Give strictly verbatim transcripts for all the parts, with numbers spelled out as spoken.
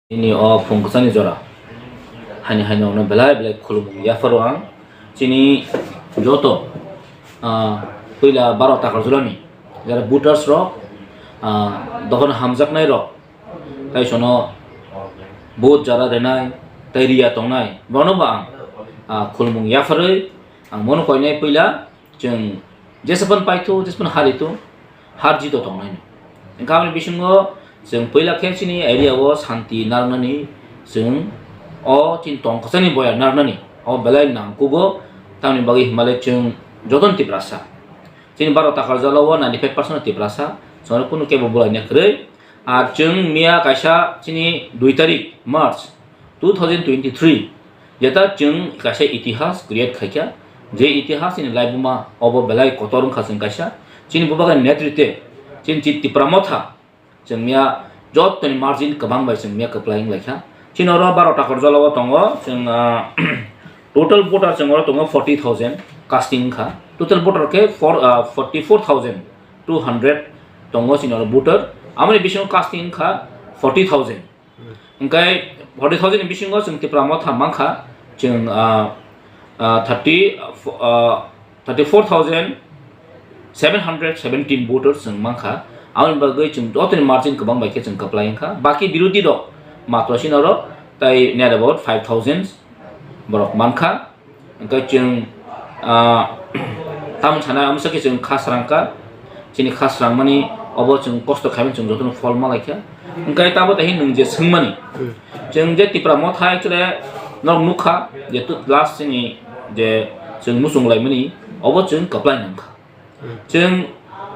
Nini o phung kwchani jora. Haini haino ono belai belai khulumung yapharo ang. Chini joto, ah, puila baro Takarjulani jara voters rok, ah, dohon hamjaknai rok, tai sono vote jara renai, tai riya tongnai, bono bo ang, ah, khulumung yapharwi ang mono koinai puila. Chwng jesapan paithu, jesapan harithu, har jito tongnai. Wngkha aboni bisingo chwng puila khe chini area o santi narnani, chwng o chini tongkosani boya narnani o belai nangkugo, tamni bagwi himale chwng joton Tiprasa. Chini baro Takarjala o ninety five percent Tiprasa, chwngno kunu kebo bulaina kwrwi. Ar chwng miya kaisa chini dui tarik March two thousand twenty-three, jeta chwng kaisa itihas create khaikha, je itihas ni laibuma obo belai kotor wngkha chwng kaisa. Chini bubagra netrite, chini chi Tipra Motha, chwng miya jotoni margin kwbang bai chwng miya kwplai wnglaikha. Chini oro baro Takarjala o tongo chwng, ah, total voter chwng oro tongo forty thousand casting wngkha. Total voter khe four, ah, forty four thousand two hundred tongo chini oro voter. Aboni bisingo casting wngkha forty thousand. Hwnkhe forty thousand ni bisingo chwng Tipra Motha mankha, chwng, ah, ah, thirty, ah, thirty four thousand seven hundred seventeen voters chwng mankha. Aboni bagwi chwng jotoni margin kwbang bai khe chwng kwplai wngkha. Baki birodhi rok matro chini oro tai near about five thousand borok mankha. Hwnkhe chwng, ah, tamoni sana amsa khe chwng kha srangkha, chini kha srangmani obo chwng kosto khaimani chwng jotono phol malaikha. Hwnkhe tabo tei nwng je swngmani, chwng je Tipra Motha actually norok nukha je tu last chini je chwng muchung laimani obo chwng kwplai nangkha. Chwng,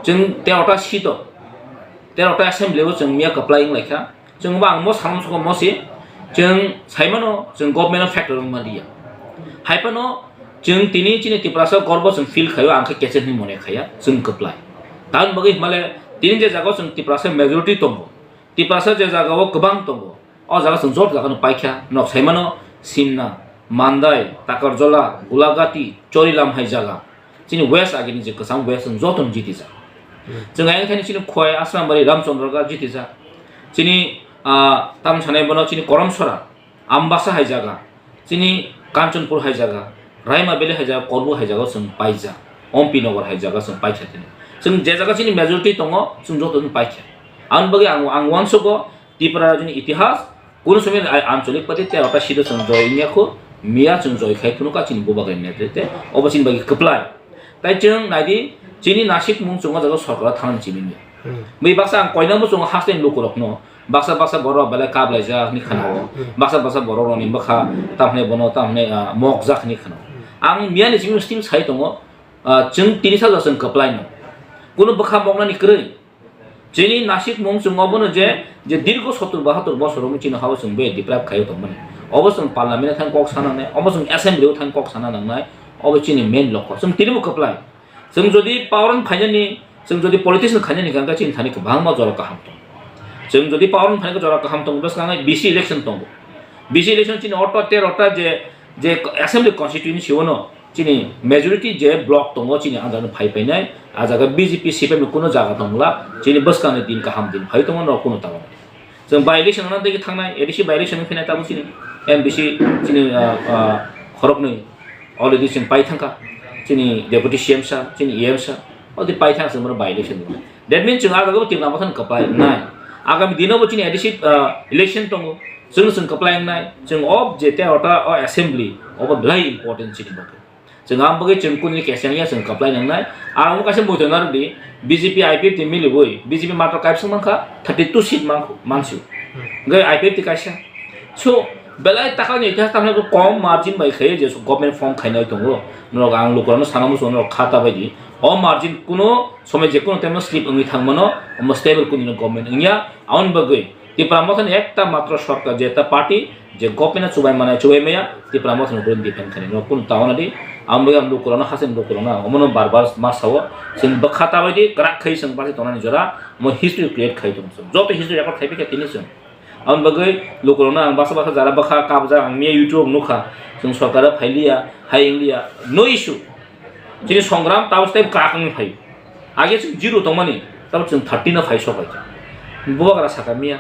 chwng terota seat o, terota assembly o chwng miya kwplai wnglaikha. Chwng bo ang mo samung sugo mo si, chwng saimano chwng government o factor wngma liya. Haiphano chwng tini chini Tiprasa gorbo chwng feel khaio, ang khe kechek hinwi mone khaiya, chwng kwplai. Tamoni bagwi himale tini je jaga o chwng Tiprasa majority tongo, Tiprasa je jaga o kwbang tongo, o jaga chwng jot jaga no paikha, nok saimano Simna, Mandai, Takarjola, Gulagati, Chorilam hai jaga. Chini west agini je kwcham west chwng joto no jitijak. Chwng ayang thani chini khoi Asrambari Ramchandraghat jitijak. Chini, ah, tamoni sanai bono chini Koramsora, Ambasa hai jaga, chini Kanchanpur hai jaga, Raima Valley hai jaga, Korbu hai jaga chwng paijak. Ompi Nagar hai jaga chwng paikha tini. Chwng je jaga chini majority tongo, chwng joto no paikha. Aboni bagwi ang, ang uansugo Tipra rajyoni itihas, kunu somoi ai ancholik party terota seat o chwng joy wngya kho, miya chwng joy khai phunukha chini bubagra netrite, obo chini bagwi kwplai. Tai chwng naidi, chini nasik mung chwng o jaga sorkar o thangna chini ya. Bui baksa ang koinangbo chwng haste ni lukurokno, baksa baksa borok belai kablaijak hinwi khana-o, baksa baksa borok rokni bwkha tamhinai bono tamhinai, ah, mokjak hinwi khana-o. Ang miya ni simi still sai tongo, ah, chwng tini sajak chwng kwplai no. Kunu bwkha moknani kwrwi. Chini nasik mung chwng obono je, je dirgo sottor bahattor bosor wngwi chini hao chwng bai deprive khaiwi tongmani. Obo chwng parliament o thang kok sana nangnai, obo chwng assembly o thang kok sana nangnai, obo chini main lokho. Chwng tini bo kwplai. Chwng jodi power o phainani, chwng jodi politician khainani hwnkhe chini thani kwbangma jora kaham tongo. Chwng jodi power o phainani jora kaham tongo, bwskango B C election tongo. B C election chini orta terota je, je assembly constituency ono, chini majority je block tongo, chini under no phai painai, a jaga B J P C P M ni kuno jaga tongla, chini bwskangni din kaham din phai tongo, no kuno tabok. Chwng by election no digi thangnai, A D C by election phinai tabok chini M D C chini, ah, ah, khoroknwi already chwng pai thangkha, chini deputy C M sir, chini E M sir, already pai thangkha chwng bono by election. That means chwng a jaga o Tipra Motha no kwplai nai. Agami dino bo chini A D C, ah, election tongo, chwng chwng kwplai nai, chwng o je terota o assembly, obo belai important chini bagwi. Chwng ang bagwi chwng kuni keseng ya chwng kwplai nangnai. Ang omo kaisa muitu narwk di, B J P I P F T miliwi, B J P matro kaisa mankha, thirty two seat mankhu, mansu. Hwnkhe I P F T kaisa. So, belai takani itihas tamni kom margin bai khaiwi je government form khainai tongo. Norok ang lukurokno sana muchungo norok kha ta bai di. O margin kuno somoi je kuno time slip wngwi thangmano, omo stable kuni government wngya. Aboni bagwi Tipra Mothani ekta matro sorkar, je ekta party, je government chubai manai, chubai maya, Tipra Mothani bwrwi defend khainai. Norok kunu ta wana di, ang bagwi ang lukurokno, hasen lukurokno ang omono bar bar ma sao, chwng bwkha ta bai di, kwrak khai chwng party tongnani jora, omo history create khai tong chwng. Joto history record khai bikha tini chwng. Aboni bagwi lukurokno ang basa basa jara bwkha kabjak, ang miya YouTube nukha, chwng sorkar o phai liya, hai wng liya, no issue. Chini songram tabuk tei kwrak wngwi phai. Age chwng zero tongmani, tabuk chwng thirty no phai sok bai kha. Bubagra sakha miya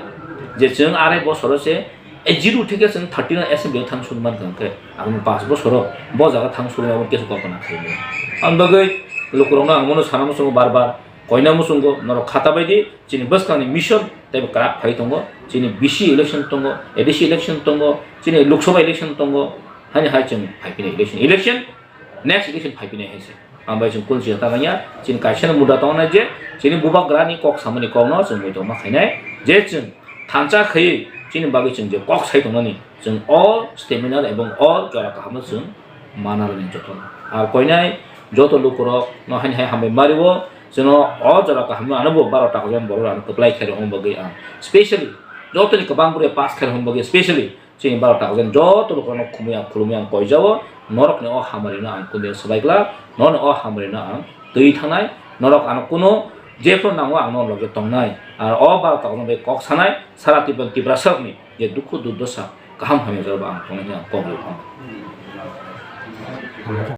je chwng arai bosoro se A zero theke chwng thirty nine assembly o thang suri mankha hwnkhe, ang paanch bosoro bo jaga thang suri abo kesu kokna khaimani. Ang bagwi lukurokno ang bono sana muchungo bar bar, koina muchungo norok khata baidi chini bwskangni mission teibo kwrak phai tongo, chini B C election tongo, A D C election tongo, chini Lok Sabha election tongo, hani hai chwng phaiphinai election, election, next election phaiphinai hai se. Ang bai chwng kul chiyata nangya, chini kaisa no muda tongnai je, chini bubagrani kok samani kokno chwng muitok ma khainai, je chwng thansa khaiwi chini bagwi chwng je kok sai tongnani, chwng o stamina ebong o jora kahamno chwng mana rwni joto. Ar koinai joto lukurok no haini hai hambai mario, chwngno o jora kahamno ano bo baro ta hajar borok ano kwplai khairok bagwi ang specially jotoni kwbang bwrwi pass khairok bagwi specially chini baro ta hajar joto lukurokno khumui ang khulumui ang koijao, norokni o hamarino ang kundui swbai glak, norokni o hamarino ang twi thangnai, norok ano kuno jephru nango ang norok loge tongnai. Ar o baro ta hajar bai kok sanai sara Tipra, Tiprasarokni je dukhu durdosa kaham hamya jorbo ang tongnai hwnwi ang kok rw.